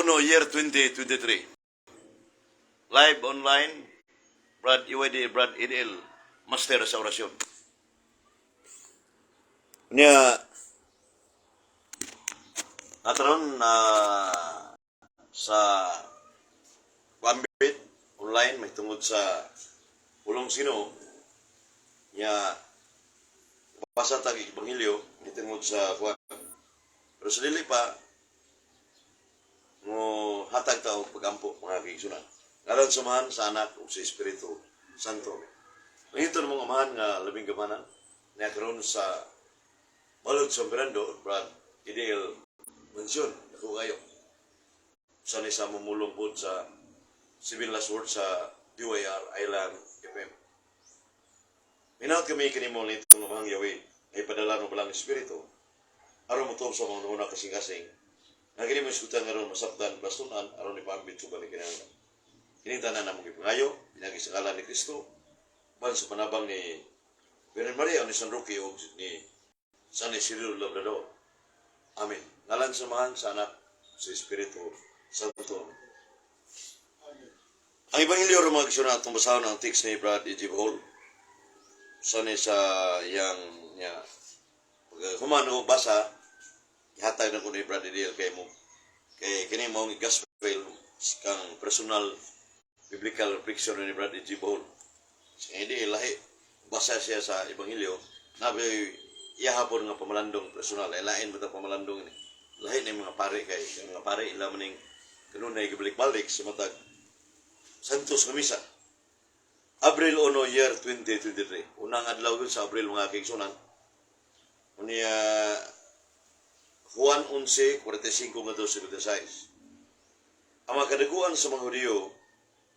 1, year 2023. Live online, Brad EYD, Brad EDL, Master sa orasyon. Niya, nataron na sa Wambit online may tungod sa pulong sino niya basa tag ebanghelyo may tungod sa kuan, pero sa dili pa mo hatag ta og pagampo, mga kaigsunan. Ngalan sa Amahan, sa Anak ug sa Espiritu Santo. Ngito namong Amahan nga labing gamanan niya karon sa balod sa Mirando, Brad Ideal Mansyon, ako kayo. Sa ni sa mamulong po sa Civil Last Word sa DYR Island FM. Minahot kami kanimo nito ng Amahang Yahweh ay padala ng balang Espiritu aron mo sa mga una kasing-kasing nga kini mo isgutan nga aron masabtan blastunan aron ipaambit sa balik kinahanglan. Kini tanan namong gipangayo pinagi sa ngalan ni Kristo ban sa panabang ni Birhen Maria, ni San Roque ug ni San Isidro Labrador. Amen. Ngalan sa Amahan, sa Anak, sa Espiritu Santo. Ang Ebanghelyo ro, mga kaigsunan, atong basahon ang text ni Brad E.G. Hall. Sa ni sa iyang niya pag human ko basa, ihatag na ko ni Brad E.D. kay mo kay kini mo ang gospel kang personal biblical reflection ni Brad E.G. Hall. Sa hindi lahi basa siya sa Ebanghelyo nabi iya hapon nga pamalandong personal ay lain ba ta pamalandong ni lahi ni mga pare, kay ang mga pare ila maning kanunay gibalik-balik sa matag Santos nga misa. Abril 1, year 2023. Unang adlaw yun sa Abril, mga kaigsunan. Unya Juan 11:45 ngadto 56. Ang mga kadaguan sa mga Hudiyo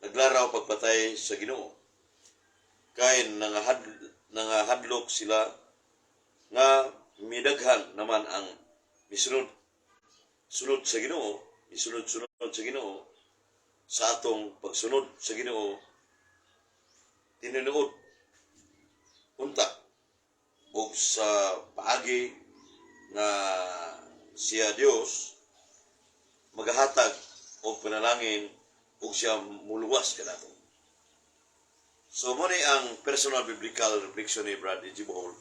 naglaraw pagpatay sa Ginoo. Kay nangahadlok sila nga midaghan naman ang misunod sunod sa Ginoo, misunod-sunod sa Ginoo sa atong pagsunod sa Ginoo tinuod unta og sa paagi nga siya Dios magahatag og panalangin ug siya muluwas kanato. So mo ni ang personal biblical reflection ni Brad E.G. Bohol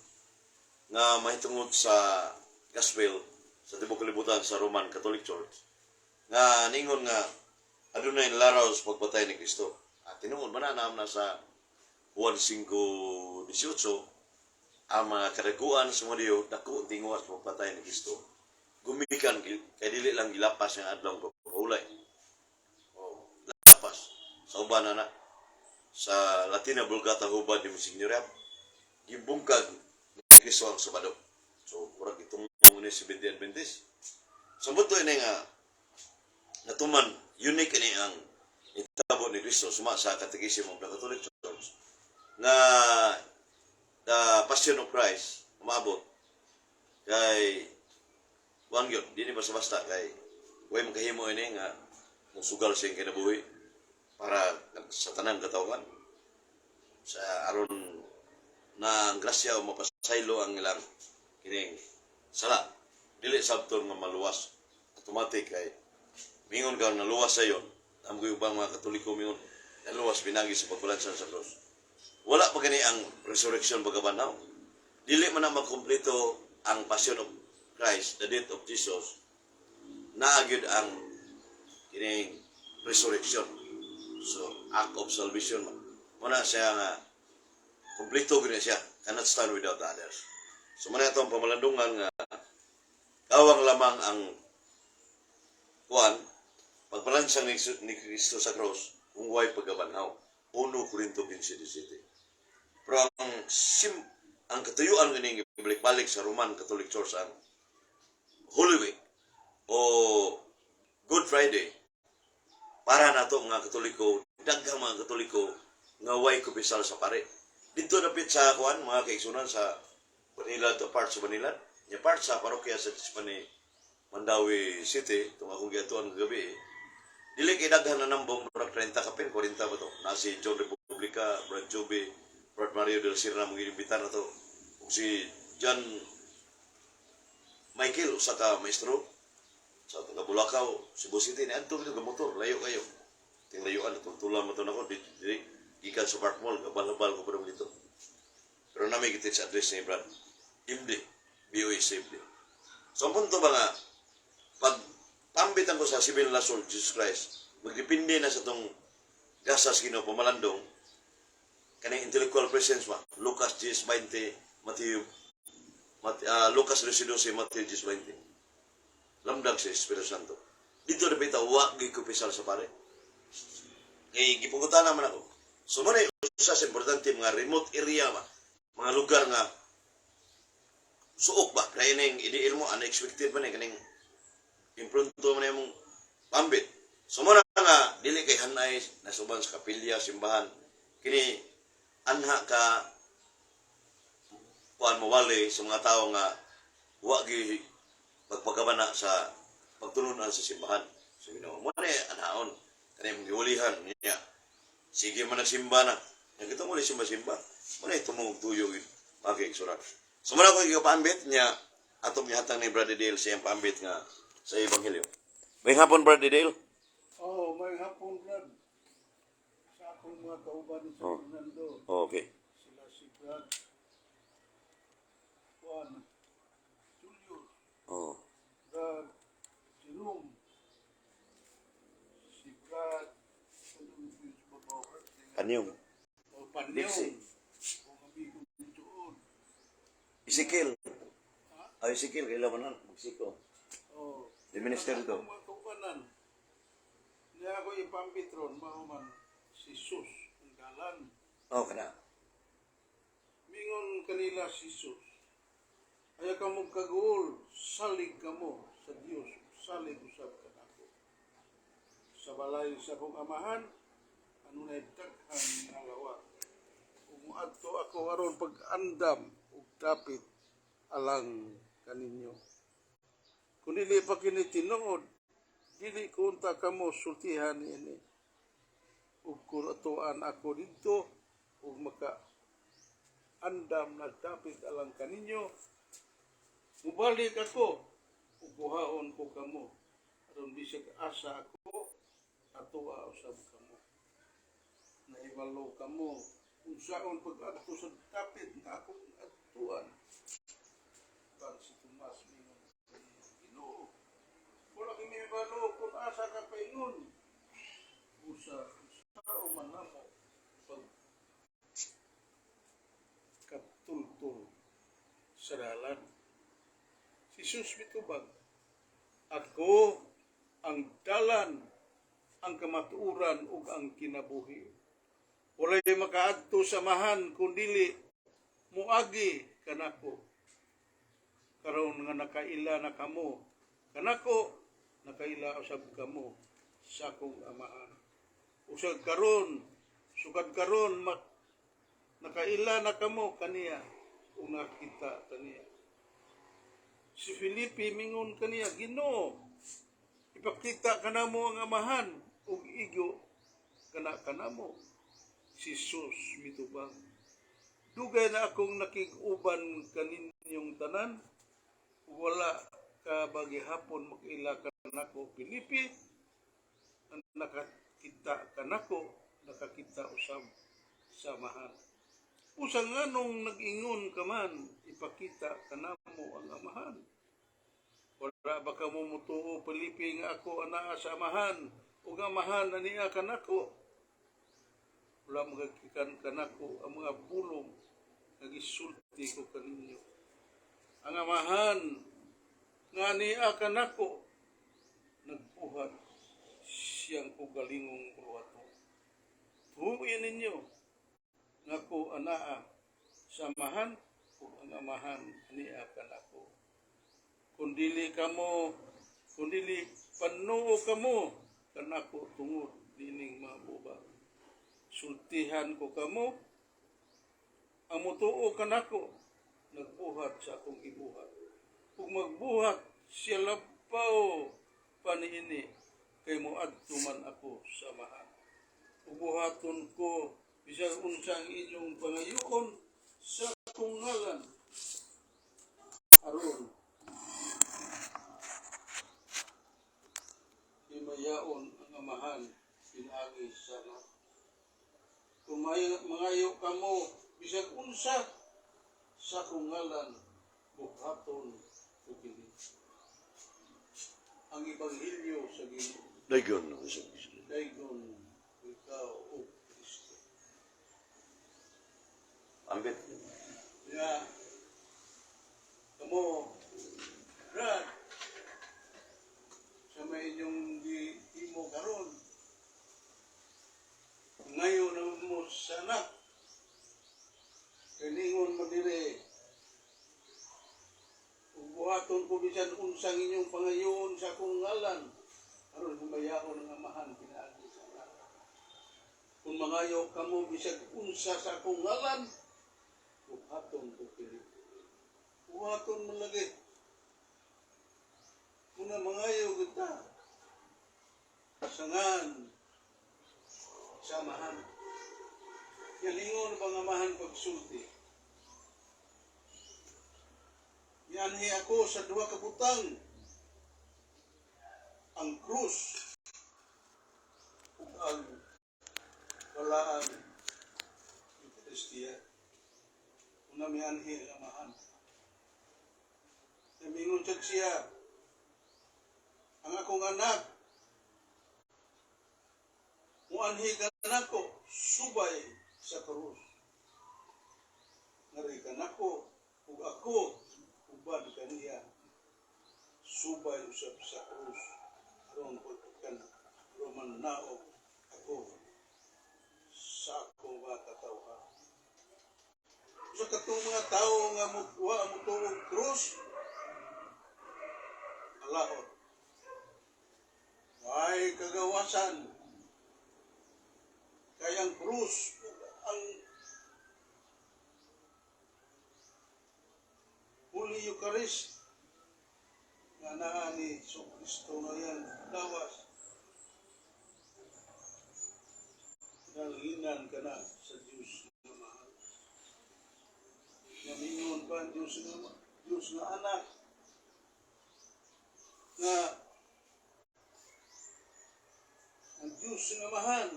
nga mahitungod sa gospel sa tibuok kalibutan sa Roman Catholic Church nga ningon nga adunay laraw sa pagpatay ni Kristo. At tinuod man na na sa Juan 5:18 ang mga kadaguan sa mga Hudiyo dako tinguha sa pagpatay ni Kristo. Gumikan kay dili lang gilapas ang adlaw pagpahulay. Oh, lapas sa uban na sa Latina Vulgata hubad ni Monsignor Yap, gibungkag ni Kristo ang Sabado. So, murag itong ni Seventh Adventist. So, buto ini nga natuman unique ini ang itabo ni Kristo suma sa Catechism of the Catholic Church nga the Passion of Christ umabot kay wang yun, di ni basta-basta kay way makahimo ini nga musugal siyang kinabuhi para sa tanang katawhan sa aron na ang grasya o mapasaylo ang ilang kining sala. Dili sabton nga maluwas automatic kay mingon ka naluwas sa yon. Ang ubang mga Katoliko mingon naluwas binagi sa pagbalansan sa krus. Wala pa gani ang resurrection pagkabanhaw. Dili man na magkumpleto ang Passion of Christ, the death of Jesus, naa gyud ang kining resurrection. So, act of salvation. Muna siya nga kumpleto gud siya, cannot stand without the others. So muna itong pamalandungan nga kawang lamang ang kuan pagpalansang ni Kristo sa cross kung way pagkabanhaw. 1 Corinto 15:17. Pero ang katuyuan ganing ibalik-balik sa Roman Catholic Church ang Holy Week o Good Friday para nato mga Katoliko, daghang mga Katoliko nga way kumpisal sa pare. Dito dapit sa kuan, mga kaigsunan, sa Banilad to part sa Banilad, nya part sa parokya sa Hispani Mandaue City, itong akong giatuan kagabi. Dili kay daghan na nambong, murag 30 kapin, 40 ba to. Na si John Republica, Brad Jobe, Brad Mario del Sirna mong inimbitar na to. Ug si John Michael, usa ka maestro. Sa taga Bulacau, Cebu City, ni adto dito motor, layo kayo. Ting layuan, tultulan mo to nako, di, gikan sa Park Mall, gabal-bal ko pa dito. Pero nami kita sa address ni Brad. MD, BOS MD. So ang punto ba nga, pag pambitan ko sa civil Lord Jesus Christ, magdepende na sa tong gasas Ginoo pamalandong, kaning intellectual presence ba, Lucas 10:20, Matthew, Lucas 12, Matthew 10:20. Lamdag sa Espiritu Santo. Dito na bitaw, wa gikumpisal sa pare. Ngay gipungutan naman ako. So mo na usa sa importante mga remote area ba, mga lugar nga suok ba, kaya ning idiil mo, unexpected man eh, kaning impromptu man imong pambit. So mo na nga dili kay hanay nasuban sa kapilya, simbahan, kini anha ka kuan mo wali sa mga tao nga wa gi pagpagabana sa pagtulunan sa simbahan. So Ginoo mo na anhaon kani mong giulihan niya. Sige man nagsimba na. Nagkita mo simba-simba. Mo na tumong tuyo yun. Okay, surat. So mo na ko ikapaambit niya atong gihatag ni Brother Dale sa iyang paambit nga sa Ebanghelyo. May hapon, Brother Dale. Oh, may hapon, Brad. Sa akong mga kauban sa Fernando, sila si Brad Juan, Julius, Brad Jerome, si Brad, ano yung sa babaw, Brad? Kanyong. Oh, Panyong. Dixie. Kung amigo dito. Ezekiel. Ay, Ezekiel, kailangan na. Magsiko. Oh. The minister ito. Akong mga kaubanan. Niya ako ipambit ron, mao man si Jesus ang dalan. Oh, kana. Mingon kanila si Jesus, "Ayaw kamo kaguol, salig kamo sa Dios, salig usab kanako. Sa balay sa akong amahan, anunay daghan nga lawak. Ug moadto ako aron pag-andam og dapit alang kaninyo. Kung dili pa kini tinuod, dili ko unta kamo sultihan niini. Ug kung atuan ako didto ug maka andam na dapit alang kaninyo, mubalik ako ug kuhaon ko kamo aron bisag asa ako, atoa usab kamo. Nahibalo kamo unsaon pag-adto sa dapit nga akong adtuan." Pan si Tomas mingon, "Ginoo, wala kami hibalo kung asa ka paingon. Usa unsaon man namo pag katultol sa dalan?" Si Jesus mitubag, "Ako ang dalan, ang kamatuoran ug ang kinabuhi. Walay makaadto sa Amahan kun dili muagi kanako. Karon nga nakaila na kamo kanako, nakaila usab kamo sa akong Amahan. Usag karon, sukad karon nakaila na kamo kaniya ug nakita kaniya." Si Felipe mingon kaniya, "Ginoo, ipakita kanamo ang Amahan ug igo kana kanamo." Si Jesus mitubag, "Dugay na akong nakig-uban kaninyong tanan, ug wala ka ba gihapon makaila kanako, Felipe? Ang nakakita kanako, nakakita usab sa Amahan. Usa nganong nag-ingon ka man, 'Ipakita kanamo ang Amahan'? Wala ba kamo mutuo, Felipe, nga ako anaa sa Amahan ug ang Amahan ania kanako? Wala magagikan kanako ang mga pulong nga gisulti ko kaninyo. Ang Amahan nga ania kanako nagbuhat siyang kaugalingong buhaton. Tuohi ninyo nga ako anaa sa Amahan ug ang Amahan ania kanako. Kung dili panuo kamo kanako tungod niining mga buhat, sultihan ko kamo, ang mutuo kanako nagbuhat sa akong gibuhat. Ug magbuhat siya labaw pa niini kay moadto man ako sa Amahan. Ug buhaton ko bisag unsa ang inyong pangayoon sa akong ngalan aron Himayaon ang Amahan pinaagi sa Anak. Kung may mangayo kamo bisag unsa sa akong ngalan, buhaton ko kini. Ang Ebanghelyo sa Ginoo. Dayon na sa Kristo. Daygon ikaw, O Kristo. Ambit. Kaya, kamo, Brad, sa may inyong gihimo karon, ngayon na mo sa anak, kay ningon mo dire, ug buhaton ko bisan unsang inyong pangayoon sa akong ngalan, aron himayaon ang Amahan pinaagi sa anak. Kung mangayo kamo bisag unsa sa akong ngalan, buhaton ko kini. Buhaton mo lagi. Una, mangayo kita. Sangan sa Amahan. Yalingon bang Amahan pagsulti? Yanhi ako sa duha ka butang. Ang krus ug ang balaan Eucharistia. Una, mianhi ang Amahan. Namingon sad siya, ang akong anak, muanhi ka nako subay sa krus. Ngari ka nako, ug ako uban kaniya subay usab sa krus. Aron pagkan Roman naog ako sa akong mga katawhan. Sa katong mga tao nga wa mo og krus, alaot. Way kagawasan. Kay ang krus, ang Holy Eucharist, nga naa ni Hesus Kristo nga iyang lawas, nalinginan ka na sa Diyos nga mahal. Nga pa ang Diyos nga anak nga ang Diyos nga Amahan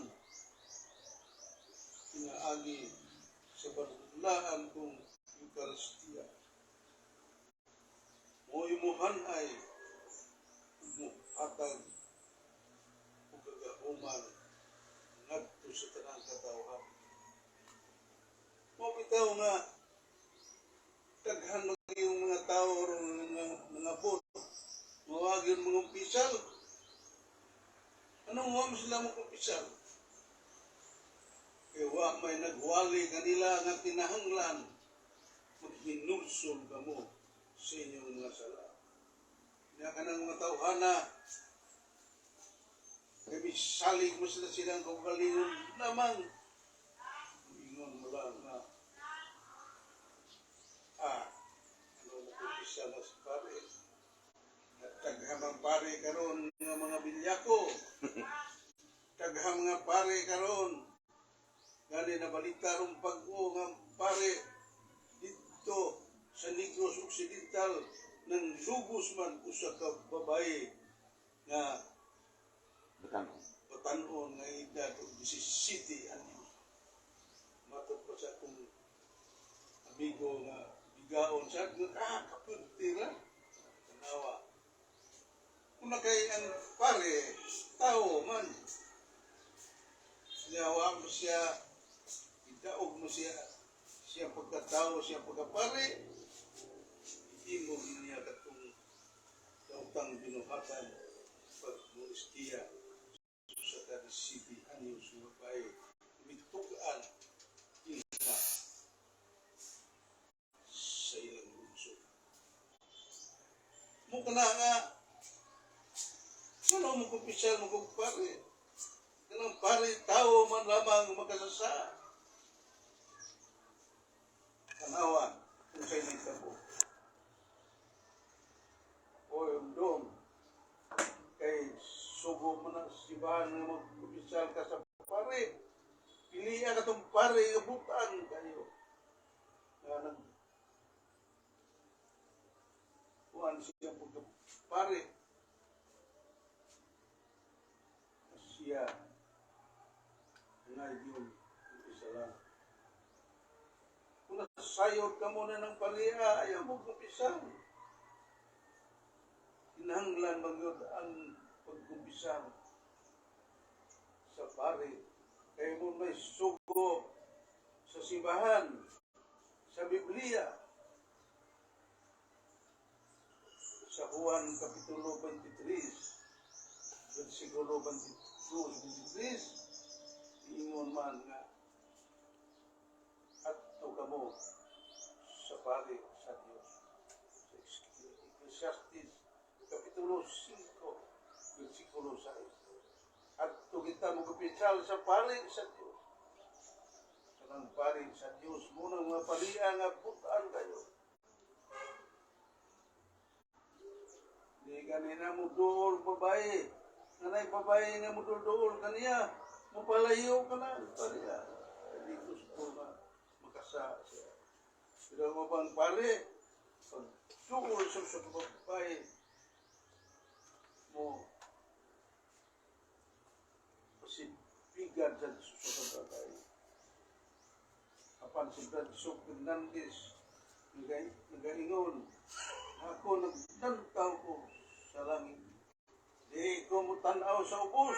pinaagi sa balaan kong Eucharistia. Mo imuhan ay muhatag ug kagahuman ngadto sa tanang katawhan. Mo bitaw nga daghan yung mga tao ron nga nangabot. Mawag yun mga umpisal. Anong wa mo sila mga umpisal? Kaya wa may nagwali kanila nga kinahanglan maghinulsol kamo sa inyong mga sala. Kaya kanang mga tawhana, kay misalig mo sila silang kaugalingon lamang. Ingon mo lang nga, ano mo kumpisal na si pare? At daghan pare karon nga mga bilyako. Daghang mga pare karon. Gani na balita rong pag-o nga pare dito sa Negros Occidental nang lugos man usa ka babae nga Batanon. Batanon nga edad og 17 anyos. Matod pa sa akong amigo nga bigaon sa kapulti ra. Tanawa. Una kay ang pare, tao man. Niyawa mo siya, idaog mo siya, siya pagkatao, siya pagkapare, hindi mo niya katong dautang binuhatan pag molestiya sa ka-17 anyos nga babae, mitugaan inga sa ilang lungsod. Mo kana nga ano mo kumpisal mo kung pare. Kanang pare, tao man lamang makasasa. Tanawa kung sa'y nitabo. O dong, kay sugo mo na sibahan nga magkumpisal ka sa pare. Piliha ka tong pare nga butan kayo. Nga nag kuan siya pagka pare. Maayo kumpisalan. Kung nasayod ka muna ng pariha, ayaw mo kumpisal. Kinahanglan magyod ang pagkumpisal sa pari. Kaya mo may sugo sa simbahan, sa Biblia. Sa Juan Kapitulo 23, versikulo 22, 23, ingon man nga, adto kamo sa pari sa Dios. Sa Ecclesiastes, Kapitulo 5, versikulo 6. Adto kita mo kumpisal sa pari sa Dios. Kanang pari sa Dios, munang mga pariya nga butan kayo. Di kanina mo duol babae. Nanay babae nga mo duol kaniya. Mupalayo ka na, pariya. Di gusto na makasa siya. Pero mo bang pare, pag duol sa babae, mo pasipigan sa babae. Apan si Brad Sok Fernandez, nagaingon, ako nagtantaw ko sa langit. Di ko mutanaw sa ubos.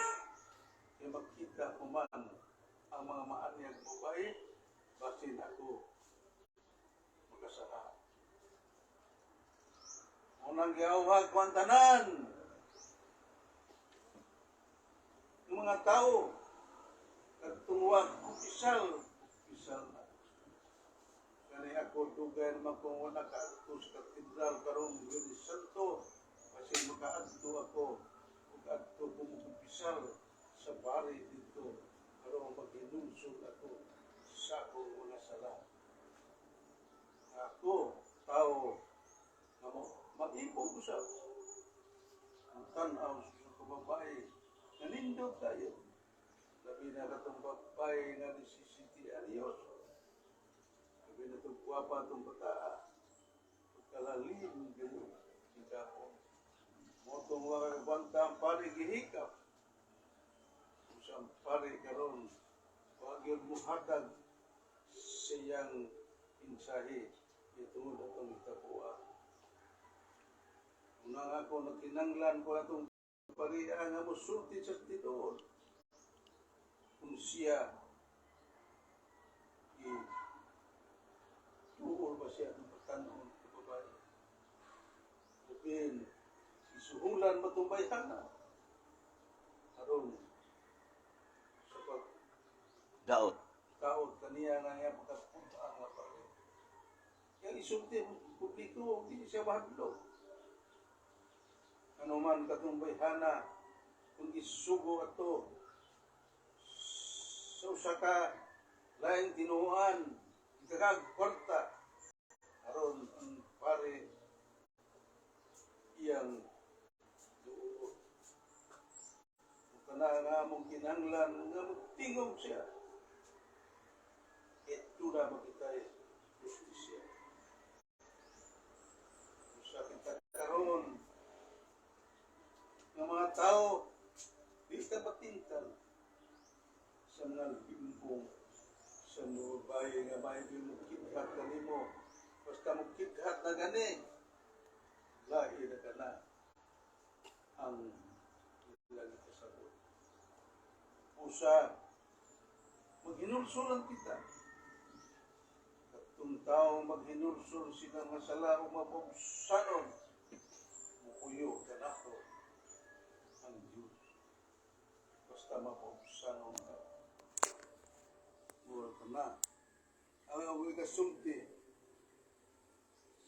Kaya makita ko man ang mga maanyag babae, basin ako makasala. Unang giawhag ko ang tanan ng mga tao, nagtungwag, kumpisal, kumpisal na. Kani ako dugay naman kung wala kaadto sa katedral karong Biyernes Santo, kasi makaadto ako, ug adto ko mukumpisal sa pari dito, aron maghinulsol ako sa akong mga sala. Ako, tao, nga mo, maibog ko sa ang tanaw sa kababae, nanindot tayo. Labi na katong babae nga ni CCT Arios. Labi na itong gwapa itong bataa. Pagkalalim kayo, hikapon. Motong wakagwanta ang pari gihikap. Kung sa ang pari karon, wag yun muhatag sa iyang insahe. Itungod atong itabua. Unang ako nagkinanglan ko atong pariya nga musulti sa tinuod. Kung siya i tuol ba siya ng pagtanon sa babae. Upin, isuhulan ba itong bayhana? Aron, sa Daot. Pagtaot kaniya nga nga pagkapuntaan nga pare. Yang isulti publiko, hindi siya mahadlok. Ano man katong bayhana, kung isugo ato sa usa ka laing tinuan, ikakag kwarta, aron ang pare iyang duo. Kana nga among kinahanglan nga magtingog siya. Ito na makitay justisya. Sa kita karon nga mga tao di ka patintal sa mga limbong sa mga babae nga may mo kidhat kanimo, basta mo kidhat na gani, lahi na ka na ang ilang kasabot. Usa, maghinulsulan kita. Katong tao maghinulsul sila nga sala o mabugsanon, mupuyo kanato ang Diyos. Basta mabugsanon ka. Mura ka na. Ang ako'y kasulti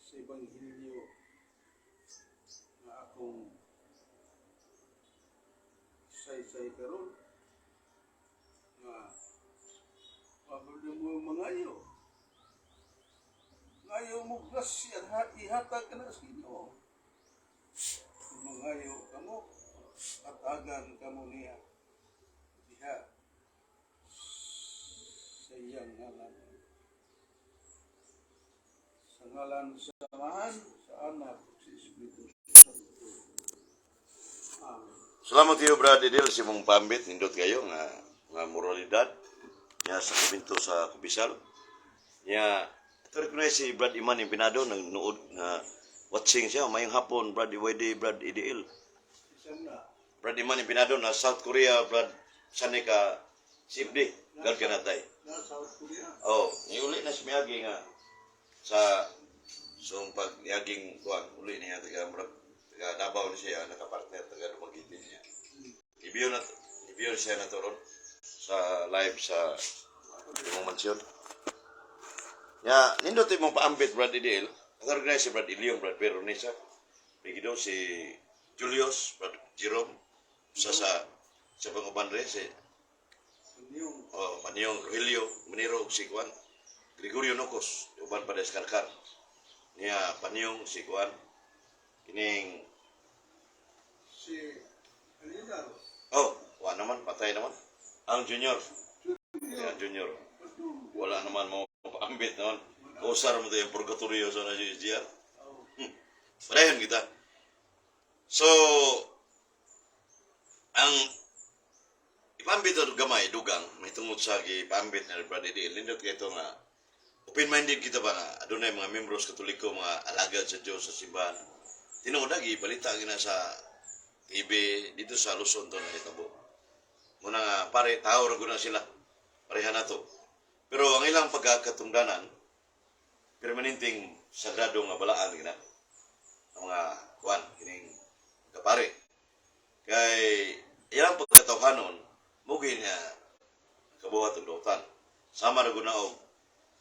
sa Ebanghelyo nga akong saysay karon nga mabili mo mangayo. Ngayo mo grasya ha, ihatag ka na sa Ginoo. Mangayo kamo, hatagan kamo niya diha sa iyang ngalan. Sa ngalan sa Amahan, sa Anak, sa Espiritu Santo. Amen. Salamat iyo, Brad Edel, sa imong pambit. Nindot kayo nga moralidad. Nya sa kumbento sa Kubisal. Nya ito recognize si Brad Iman Impinado, nagnuod nga watching siya. Mayong hapon, Brad IYD, Brad IDL. Isang na. Brad Iman Impinado na South Korea, Brad Sanika CFD, God kanatay. Na South Korea. Oh, niuli na si Miyagi nga sa so pag niaging kuan uli niya taga murag taga Davao ni siya, nakapartner taga Dumaguete niya. Ibiyo siya na to ron sa live sa imong mansyon. Ya, nindot imong paambit, Brad Idil. Nag-organize si Brad Iliong, Brad Veronesa. Bigido si Julius, Brad Jerome, sa panguban rin, si Yung oh, Paniyong Rogelio, Maniro, ug si Juan, Gregorio Nocos, uban pa deskarkar. Niya, Paniyong, si Juan, kining, si Alina. Oh, wa naman, patay naman. Ang junior, yeah, junior. Wala naman mo paambit naman. Kausar mo to yung purgatorio sa na GR. Oh. Padayon kita. So, ang ipambit og gamay, dugang, may tungod sa gipambit na Brad Eddie, lindot kay ito nga, open-minded kita ba nga, adunay mga membros Katoliko, mga alagad sa Diyos sa simbahan. Tinuod lagi, balita gina sa TV, dito sa Luzon to nahitabo. Muna nga, pare, tao ra gud na sila. Pareha na to. Pero ang ilang pagkakatungdanan, permanenteng sagrado nga balaan gina ang mga kuan kining kapare kay ilang pagkatawhanon mugi niya kabuhat og dautan sama ra gud na og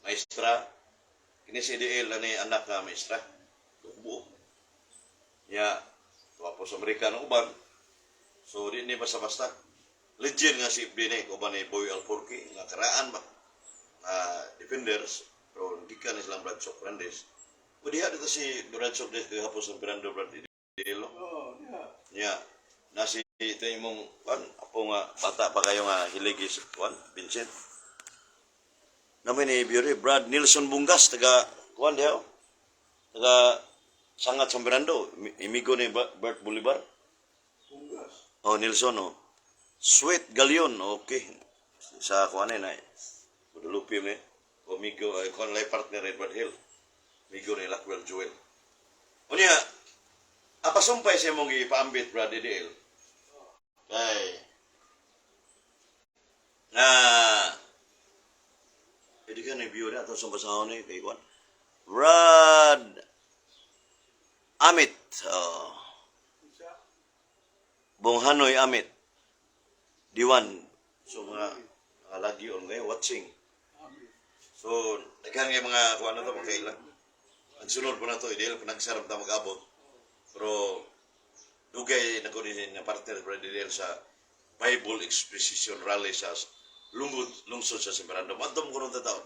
maestra kini si DL na ni anak nga maestra buo niya tuwa po sa Amerika ng uban, so di ni basta-basta legend nga si FD ni uban ni Boy Alforque nga karaan ba defenders, pero gikan ni silang Brad Socrates o diha dito si Brad Socrates kagahapon sa Fernando Brad DL, no? Oh, yeah. Nya na si ito imong kuan apo nga bata pa kayo nga hiligis kuan Vincent. Namin ni Biore Brad Nilson Bungas taga kuan diha oh. Taga Sangat San Fernando, imigo ni Bert Bolivar. Bungas. Oh, Nilson oh. Sweet Galion, okay. Sa kuan na Guadalupe ni. Amigo ay kuan lay partner Edward Hill. Amigo ni Lackwell Joel. Unya, apasumpay siya mong gipaambit, Brad DDL. Kay na pwede ka na view na ito sa basahon ni kay kuan. Brad Amit. Oh. Isa. Bonghanoy Amit. Diwan. So mga lagi on ngayon watching. Amin. So daghan kay mga kuan na to mga kaila. Ang sunod po na to, ideal pinagsarap ta mag-abot. Pero dugay na ko din na partner Brad Daniel sa Bible Exposition Rally sa lungod lungsod sa Simbarando. Madtom ko nung taon.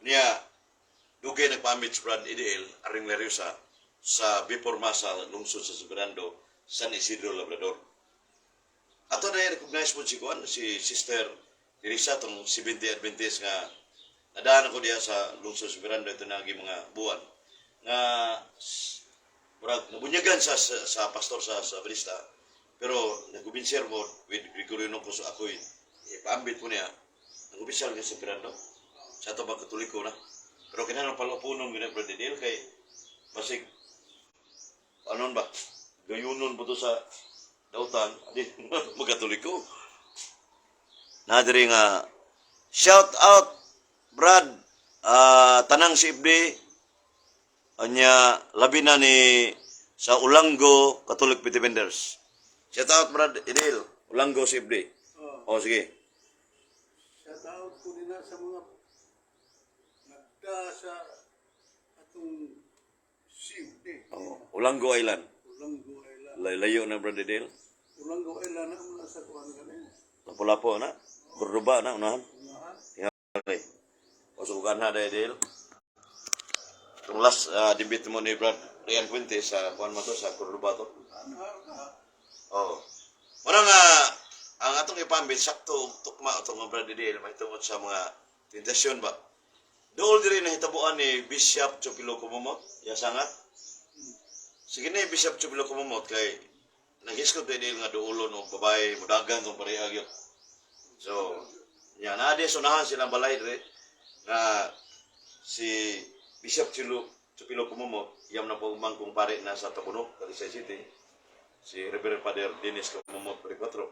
Niya, dugay nagpamit si Brad IDL, Aring Lariosa, sa before Masa, lungsod sa Simbarando, San Isidro Labrador. Ato na recognize mo si Kuan, si Sister Teresa, tong 70 Adventist nga nadaan ako diya sa lungsod sa Miranda ito nagi mga buwan nga murag nabunyagan sa pastor sa Brista, pero nagubinsyer mo with Gregorio Nocos ako'y ipaambit po niya nagubinsyer ka sa Miranda sa ato ba Katoliko na, pero kinahanglan palupunon gina Brother Dale kay basig anon ba gayunon po to sa dautan di magkatoliko na diri nga shout out Brad, tanang si Ibdi anya labi na ni sa Olango Catholic Defenders. Shout out Brad Idil, Olango si Ibdi. Oh. Oh, sige. Shout out ko nila sa mga nagda sa atong CFD. Oh, Olango Island. Ulango Island. Layo na Brad Idil. Ulango Island na muna sa kuan ganin. Lapo-lapo na. Cordoba na unahan. Unahan. Tingali. O sugan na Idil. Itong last debate mo ni Brad Rian Fuentes sa kuan mo to sa Cordoba to. Anhar ka. Oo. Muna nga, ang atong ipambit, sakto og tukma atong mga Brad Dale, may tungod sa mga tentasyon ba. Dool diri nahitabuan ni Bishop Chupilo Kumumot, ya sangat. Sige ni Bishop Chupilo Kumumot kay naghiskot Dale nga duolon og babae mudagan tong pareha gyud. So, Ya, naa di sunahan silang balay dire nga si Bishop Chilo Chupilo Camomot, iyam na pagmangkong pare na sa Tabunok, Talisay City, si Reverend Father Dennis Camomot Pericuatro,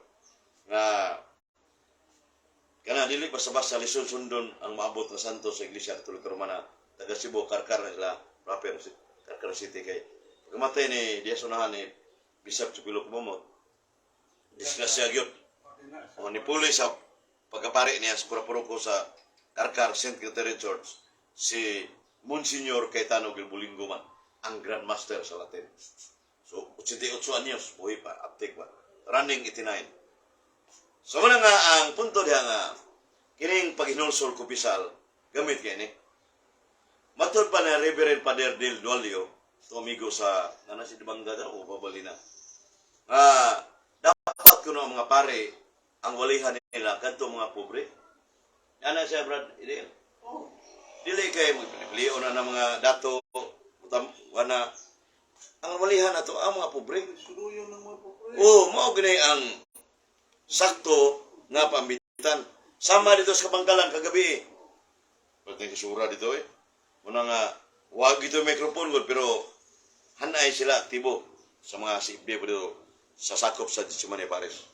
nga kana dili basta-basta lisod sundon ang maabot nga santo sa Iglesia Katolika Romana. Taga Cebu, Carcar na sila proper, Carcar City. Kay pagkamatay ni diya sunahan ni Bishop Chupilo Camomot, disgrasya gyud. O nipuli sa pagkapari niya sa Purapuroko sa Carcar St. Catherine Church si Monsignor Cayetano Gelbolingo man ang Grand Master sa Latin. So 88 anyos buhi pa, aptik pa. Running 89. So muna nga ang punto diha nga kining paghinulsol kumpisal gamit kay ni. Matod pa na Reverend Father Del Dualio, to amigo sa nana si Dibangga daw o babalina. Nga dapat kuno ang mga pare ang walihan nila kadto mga pobre. Ana siya, Brad Idel. Oh. Dili kay maglion na ng mga dato utam wana ang walihan ato ang mga pobre. Suluyon ng mga pobre. Oh, mao gani ang sakto nga pambitan. Sama dito sa Kabangkalan kagabi eh. Pati kasura dito eh. Muna nga wag ito microphone gud pero hanay sila aktibo sa mga CFD po dito sa sakop sa Getsemaní Parish.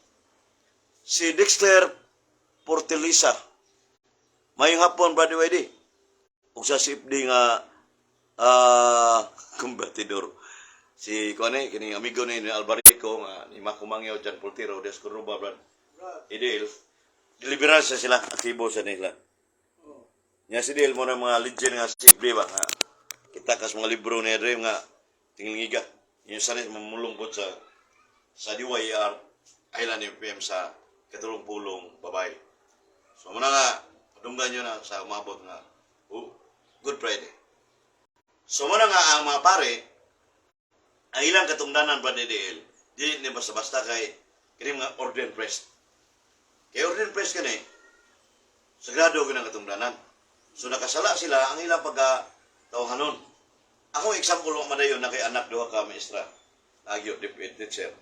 Si Dexter Portelisa. Mayong hapon, Brother YD. Ug sa CFD nga kumbatidor. Si kuan eh, kining amigo ni Albarico nga ni Mako Mangyaw Jan Poltero des Cordoba, Brad. Brad. Idil. Deliverance sila, aktibo sa nila. Oh. Nya si Dil mo na mga legend nga CFD ba nga kita kas mga libro ni Dre nga tinglingiga. Yung sa mamulong po sa DYR Island FM sa katulong-pulong babae. So muna nga, padunggan nyo na sa umabot nga, oh, Good Friday. So muna nga ang mga pare, ang ilang katungdanan pa DDL, dili ni basta-basta kay kini mga ordained priest. Kay ordained priest kani, sagrado gyud ang katungdanan. So nakasala sila ang ilang pagka tawhanon. Ako example wa man dayon na kay anak duha ka maestra. Nagyo DepEd teacher.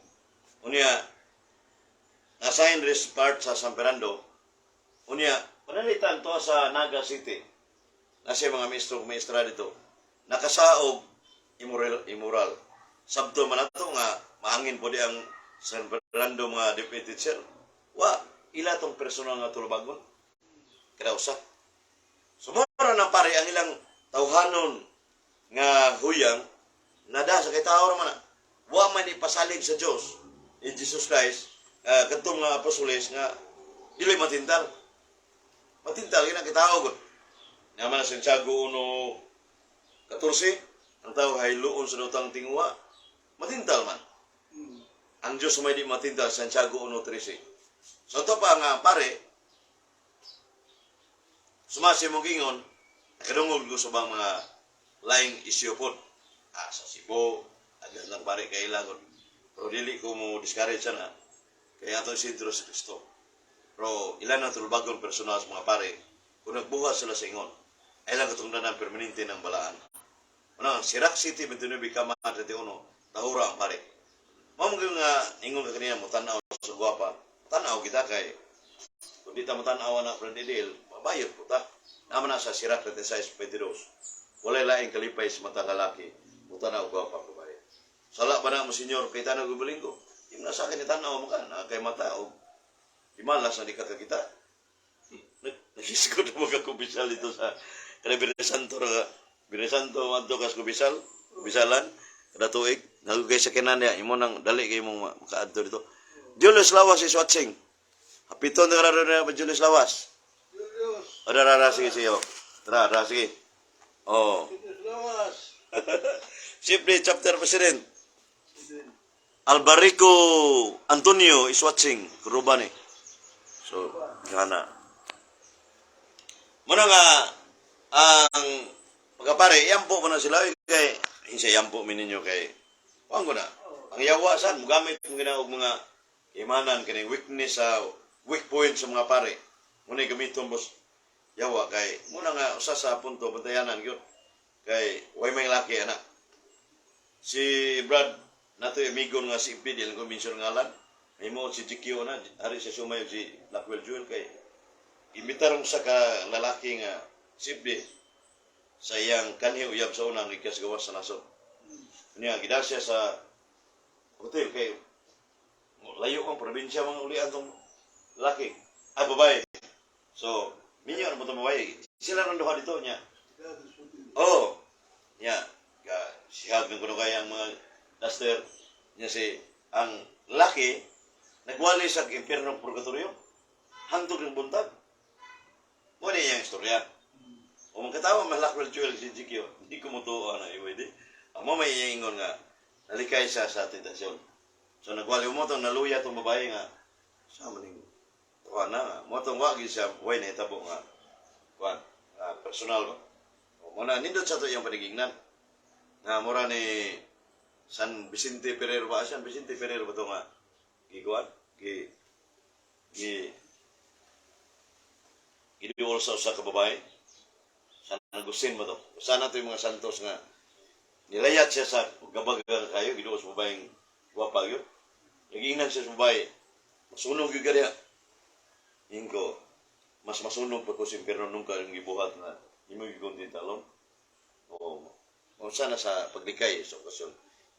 Unya na-assign this part sa San Fernando. Unya panalitan to sa Naga City. Nasa mga maestro maestra dito. Nakasaog immoral immoral. Sabto man ato nga maangin po di ang San Fernando mga DepEd teacher. Wa ila tong personal nga tulubagon. Kada usa. Sumura ng pare ang ilang tawhanon nga huyang nada sa kay tao raman na. Wa man ipasalig sa Dios in Jesus Christ kadtong nga apostoles nga dili matintal. Matintal gina kay tao gud. Naman na Santiago 1:14, ang tao hayloon sa dawtang tinguha. Matintal man. Ang Diyos may di matintal, Santiago 1:13. So ito pa nga pare, sumasi mong gingon, nakadungog ko sa bang mga laing isyu po. Ah, sa Cebu, agad lang pare kay ilagon. Pero dili ko mo discourage sana. Kaya atong sentro sa Kristo. Pero ilan ang tulubagon personal sa mga pare, kung nagbuhat sila sa ingon, ay lang katungdanan permanente ng balaan. Una, Sirac City, 29 kama 31, tahura ang pare. Mao mo nga ingon ka kanina mo tan-aw sa gwapa. Tan-aw kita kay kung di ta mo tan-aw na Brad Idil, mabayot po ta. Naman na sa Sirac 36:22. Walay laing kalipay sa mata lalaki, mo tan-aw gwapa babae. Sala ba na mo senyor kay tanaw gubalinggo? Di mo na sa akin itanaw mo ka, na kay mata o imalas na di ka kakita. Nagisgo na mga kumpisal dito sa kanang Birhen Santo ra Birhen Santo adto kas kumpisal, kumpisalan kada tuig nagugay sa kinan niya imo nang dali kay imong makaadto dito. Julius Lawas is watching. Hapiton na ra na Julius Lawas. Julius. O dara ra sige sige. Oh. Tara, tara sige. Oh. Julius Lawas. Siyempre, chapter president. President. Albarico Antonio is watching. Kuruban eh. So, gana. Muna nga, ang pagkapare, yampo mo na sila. Oy, kay, hinsa yampo mi ninyo kay, kuwan ko na. Ang yawa saan, mugamit mo gina og mga imanan, kining weakness sa weak point sa mga pare. Muna gamiton boss yawa kay, muna nga, usa sa punto, bantayanan yun. Kay, way may laki, anak. Si Brad, nato amigo nga si IP, di lang ko mention ngalan. May mo si GQ na, ari sa sumayo si Blackwell Jewel kay Imbitaron sa ka lalaki nga sibdi sa iyang kanhi uyab sa unang gikas gawas sa nasod. Niya gida siya sa hotel kay layo ang probinsya mga ulian tong lalaki. Ah, babae. So, minyo na mo tong babae. Sila nang duha dito niya. Oh, niya ka sihag ng kuno kaya ang mga duster niya si ang laki nagwali sa impyerno purgatorio hangtod ng buntag. Mo ni iyang istorya. O mga katawa mahalak Joel si Jikyo, hindi ko mutuo na iwede. Ang mo may iyang ingon nga nalikay siya sa tentasyon. So nagwali mo tong naluya tong babae nga sa maning kuan na nga. Mo tong wagi siya way nahitabo nga kuan nga personal ba. O mo na nindot sa to iyang panigingnan. Nga mura ni San Vicente Ferrer ba? San Vicente Ferrer ba to nga gikuan? Gi gi giduol sa usa ka babae. San Agustin ba to? Sana to yung mga santos nga nilayat siya sa gabag kayo giduol sa babaeng gwapa gyud. Nagiingnan siya sa babae. Masunog gyud ka diha. Ingko, mas masunog pa ko sa impyerno nung ka yung gibuhat na imo gigunti talon. Oo. O sana sa paglikay sa okasyon.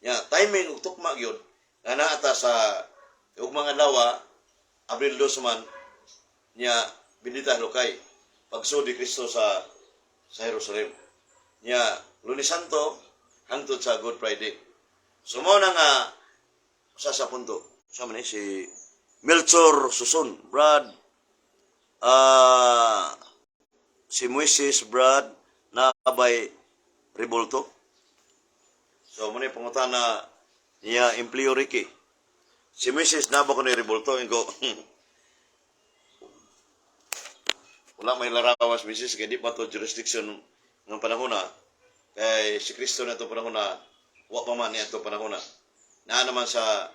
Nya timing ug tukma gyud nga naa ta sa ug mga adlaw Abril 2 man nya bendita lokay pagsud ni Kristo sa Jerusalem. Nya Lunes Santo hangtod sa Good Friday. So mao na nga usa sa punto. Sa man ni si Melchor Susun, Brad, si Moises Brad na bay Rebolto. So mo ni pangutana niya Empleo Ricky. Si Moises na ba ko ni Rebolto ingo. Wala may larawas Mrs. kay di pa to jurisdiction ng panahon na kay si Kristo na itong panahon na wa pa man niya itong panahon na. Naa naman sa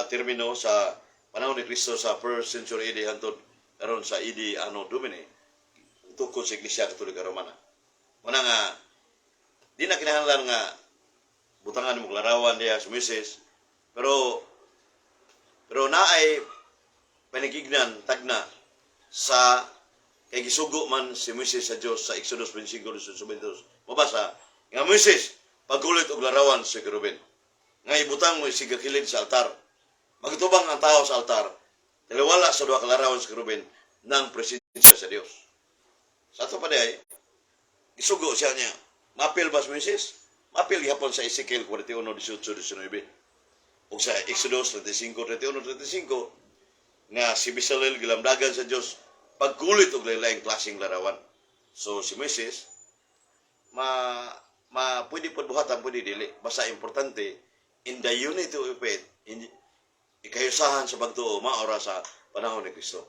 termino sa panahon ni Kristo sa first century AD hantod karon sa AD Anno Domini tukod sa Iglesia Katolika Romana. Muna nga di na kinahanglan nga butangan mo larawan diha sa Moises pero pero naay panigignan tagna sa kay gisugo man si Moises sa Dios sa Exodus 25:22. Mabasa nga Moises pagkulit og larawan sa kerubin nga ibutang mo isiga kilid sa altar. Magtubang ang tao sa altar, taliwala sa duha ka larawan sa kerubin ng presensya sa Dios. Sa ato pa diay, gisugo siya niya. Mapil ba si Moises? Mapil gihapon sa Ezekiel 41, 18, 19. O sa Exodus 35, 31, 35, nga si Bezalel gilamdagan sa Dios pagkulit og lain klaseng larawan. So si Moises ma ma pwede pod buhatan, pwede dili. Basta importante in the unity of faith, in ikayusahan sa pagtuo maora sa panahon ni Kristo.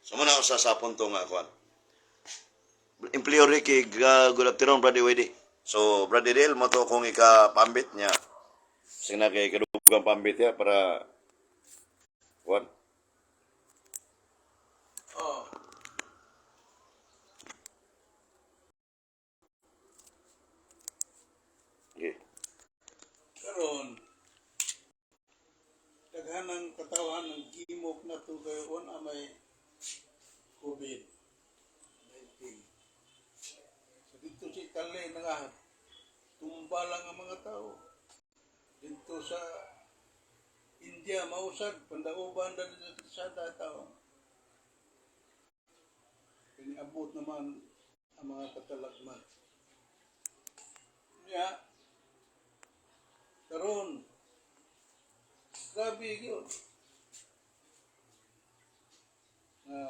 So muna usa sa punto nga kuan. Empleo Ricky, good afternoon, Brother Wede. So Brother Del, mo to kung ikapambit niya. Sige na kay kadugang pambit ya para kuan. Oh, Okay. Karon daghan ang katawan ng gimok na to kay on amay COVID-19. So dito sa Italy nga tumba lang ang mga tao. Dito sa India mausad pandauban na dito sa tao. Kiniabot naman ang mga katalagman. Nya karon grabe yun. Nga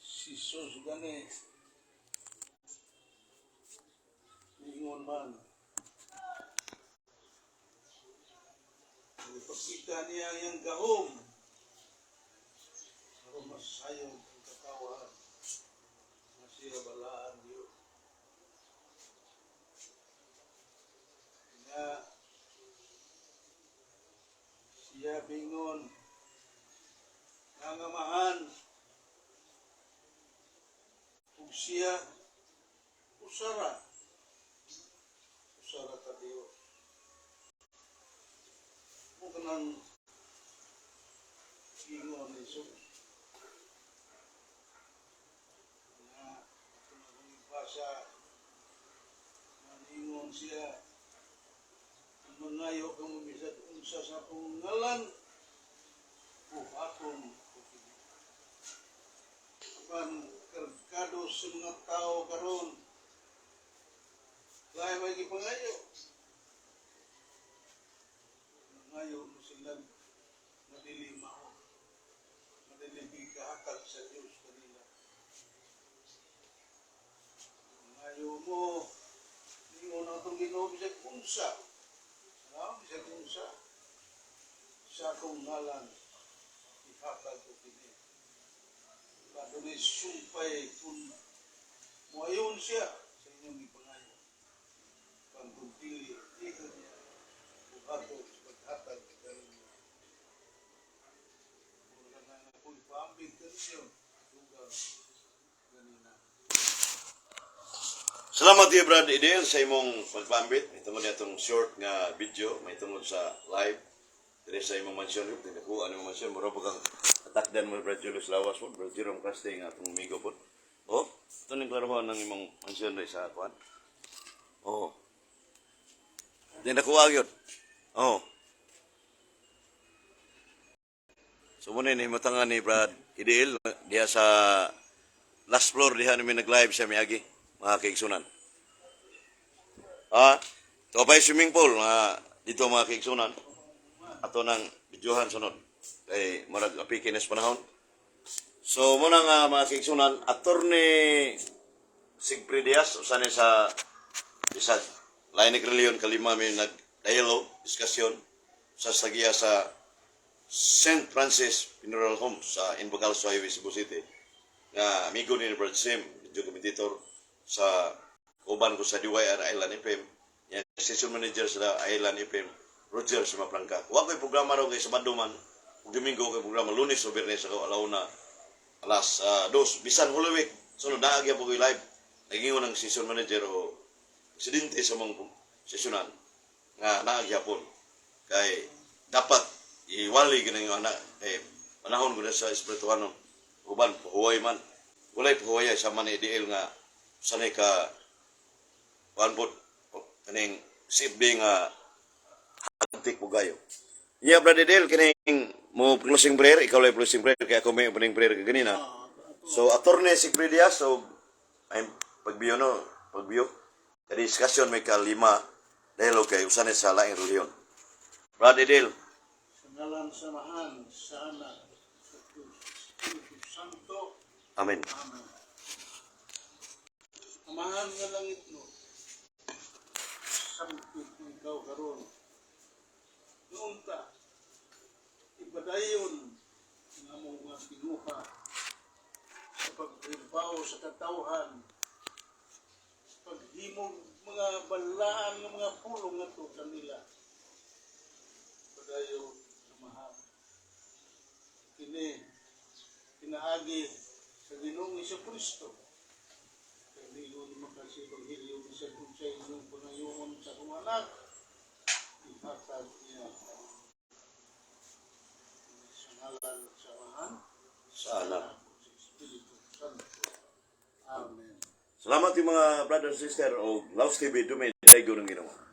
si Jesus gani ingon man. Ipakita niya ang gahom aron masayod ang katawan nga siya balaan Dios. Nga siya bingon nga ang Amahan ug siya usara ka Dios. Mo kanang ingon ni Jesus. unsa sa akong ngalan, buhaton ko kini. Apan kargado sa mga tao karon, lahi may gipangayo. Nangayo mo sila nga dili mao, nga dili gikahatag sa Dios kanila. Nangayo mo, ningon atong Ginoo, bisag unsa, ano, bisag unsa, sa akong ngalan, ihatag ko kini. Adunay sumpay kung muayon siya sa inyong ipangayo. Pag kung dili, di ka niya buhaton sa paghatag kaninyo. Mura na nga akong ipaambit kaninyo, dugang ganina. Salamat iyo, Brad Idel, sa imong pagpambit. May tungod atong short nga video, may tungod sa live. Dire sa imong mansion, tinakuha ang imong mansion. Mura pa kang atakdan mo, Brad Julius Lawas po, Brad Jerome Casting, atong amigo po. Oh, ito ning klaruhan ng imong mansion rin sa kuan. Oh. Tinakuha yun. Oh. So muna ni himutangan ni Brad Idel diha sa last floor diha namin nag-live siya miagi, mga kaigsunan. Ah, ito pa yung swimming pool nga dito, mga kaigsunan. Ato nang videohan sunod. Kay murag apiki na sa panahon. So muna nga, mga kaigsunan, Attorney Sigfrid Diaz usa ni sa bisag lain ni relihiyon kalima mi nag dialogue discussion sa sagiya sa St. Francis Funeral Home sa Inbacalso Highway, Cebu City. Nga amigo ni Brad Sim, video commentator sa uban ko sa DYR Island FM. Yan, station manager sa Island FM, Roger Sumapranca. Wa ko'y programa raw kay Sabado man, ug Domingo ko'y programa, Lunes o Biyernes ako alauna alas 2 bisan Holy Week. Sunod naa gyapon ko'y live. Nagingon ang station manager o presidente sa mong sesyonan nga naa gyapon kay dapat iwali gini nga anak kay panahon ko na sa espirituhanon, uban pahuway man, walay pahuway sa man ideal nga sanay ka kuan pod kaning CFD nga hagtik po gayo. Yeah, Brother Del, kining mo closing prayer, ikaw lang closing prayer, kaya ako may opening prayer kaganina. So, Attorney Sigfrid Diaz, so, ay, pagbiyo no, pagbiyo. Kaya discussion may kalima, dahil okay, usan sa laing relihiyon. Brother Del. Sa ngalan sa Amahan, sa Anak, sa Espiritu Santo. Amen. Amen. Amahan nga langit no, sampit mo ikaw karon. Noon ta, ipadayon ang among mga tinuha sa pagribaw sa katawhan, sa paghimog mga balaan nga mga pulong ngadto kanila. Padayon, Amahan. Kini, pinaagi sa Ginoong Kristo. Kay ningon man ka sa Ebanghelyo, bisan unsa inyong pangayoon sa akong anak, ihatag niya. Sa ngalan sa Amahan, Sa Anak. sa Espiritu Santo. Amen. Salamat yung mga brother and sister o Laos TV, dumay daigo ng Ginoo.